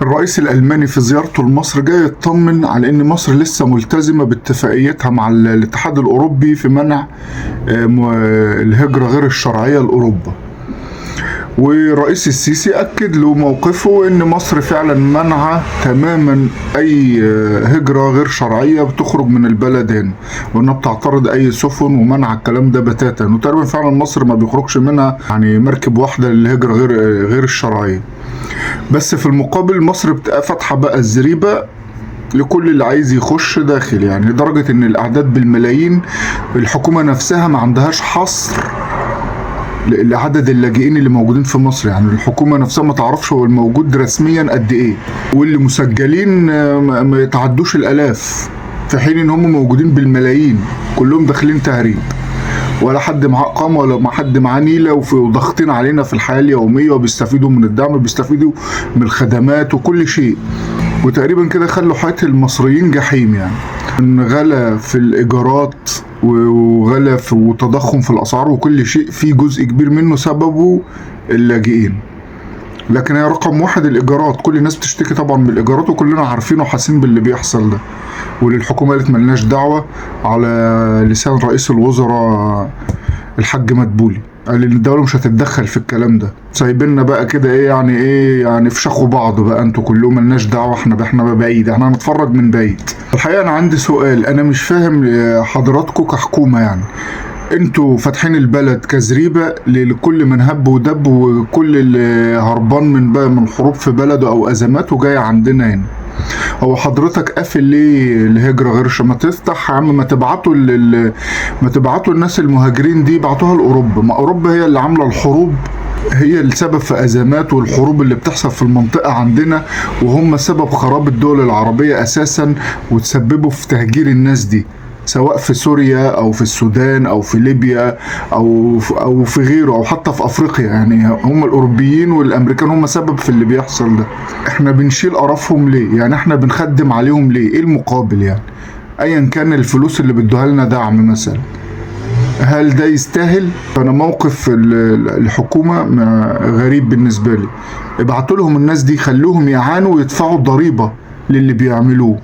الرئيس الألماني في زيارته لمصر جاي يطمن على إن مصر لسه ملتزمة باتفاقيتها مع الاتحاد الأوروبي في منع الهجرة غير الشرعية لأوروبا. والرئيس السيسي أكد له موقفه إن مصر فعلا منع تماما أي هجرة غير شرعية بتخرج من البلد هنا، وإنها بتعترض أي سفن ومنع الكلام ده بتاتا. وتقريبا فعلا مصر ما بيخرجش منها يعني مركب واحدة للهجرة غير الشرعية. بس في المقابل مصر بتبقى فاتحة بقى الزريبة لكل اللي عايز يخش داخل، يعني لدرجة إن الأعداد بالملايين، الحكومة نفسها ما عندهاش حصر لعدد اللاجئين اللي موجودين في مصر. يعني الحكومة نفسها ما تعرفش هو الموجود رسميا قد ايه، واللي مسجلين ما يتعدوش الالاف، في حين ان هم موجودين بالملايين كلهم داخلين تهريب، ولا حد معاه اقامه ولا مع حد معاه نيله، وضاغطين علينا في الحياة اليومية، وبيستفيدوا من الدعم، بيستفيدوا من الخدمات وكل شيء. وتقريبا كده خلوا حياة المصريين جحيم. يعني ان غلا في الايجارات وغلا في وتضخم في الاسعار وكل شيء، في جزء كبير منه سببه اللاجئين. لكن هي رقم واحد الايجارات، كل الناس بتشتكي طبعا من الايجارات، وكلنا عارفين وحاسين باللي بيحصل ده. واللي الحكومة قالت ملناش دعوه، على لسان رئيس الوزراء الحاج مدبولي، قال ان الدولة مش هتتدخل في الكلام ده، سايبيننا بقى كده ايه يعني، ايه يعني افشخوا بعض بقى انتوا كلهم، ملناش دعوه، احنا بعيد، احنا هنتفرج من بعيد. الحقيقة انا عندي سؤال، انا مش فاهم حضراتكم كحكومة، يعني انتوا فاتحين البلد كزريبه لكل من هب ودب وكل اللي هربان من بقى من حروب في بلده او ازمات وجاي عندنا هنا. هو حضرتك قافل ليه الهجرة غير ما تفتح يا عم، ما تبعتوا الناس المهاجرين دي، بعتوها لأوروبا. ما أوروبا هي اللي عاملة الحروب، هي السبب في أزمات والحروب اللي بتحصل في المنطقة عندنا، وهم سبب خراب الدول العربية أساسا، وتسببوا في تهجير الناس دي، سواء في سوريا أو في السودان أو في ليبيا أو في غيره، أو حتى في أفريقيا. يعني هم الأوروبيين والأمريكان هم سبب في اللي بيحصل ده. احنا بنشيل قرفهم ليه؟ يعني احنا بنخدم عليهم ليه؟ ايه المقابل يعني؟ ايا كان الفلوس اللي بيدوها لنا دعم مثلا، هل ده يستاهل؟ فانا موقف الحكومة غريب بالنسبة لي. ابعتوا لهم الناس دي، خلوهم يعانوا ويدفعوا الضريبة للي بيعملوه.